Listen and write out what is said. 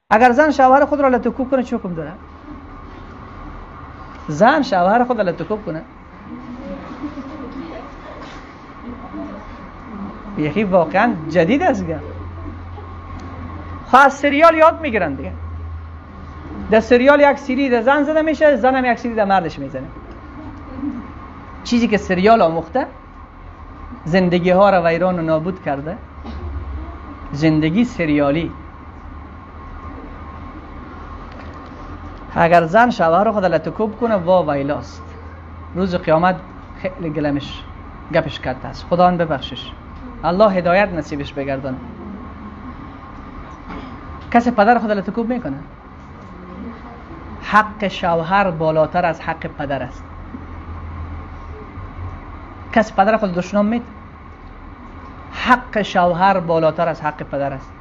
اگر زن شوهر خود را لتکوب کنه چه حکم داره؟ زن شوهر خود را لتکوب کنه یکی واقعا جدید است دیگه. خب سریال یاد میگیرن دیگه. در سریال یک سیلی در زن زده میشه، زن هم یک سیلی در مردش میزنه. چیزی که سریال آموخته زندگی ها را ویران و نابود کرده. زندگی سریالی. اگر زن شوهر خود لتکوب کنه وا ویلاست، روز قیامت خیلی گلمش گپش کرده است. خدا آن ببخشش، الله هدایت نصیبش بگردانه. کسی پدر خود لتکوب میکنه؟ حق شوهر بالاتر از حق پدر است. کسی پدر خود دشنام میده؟ حق شوهر بالاتر از حق پدر است.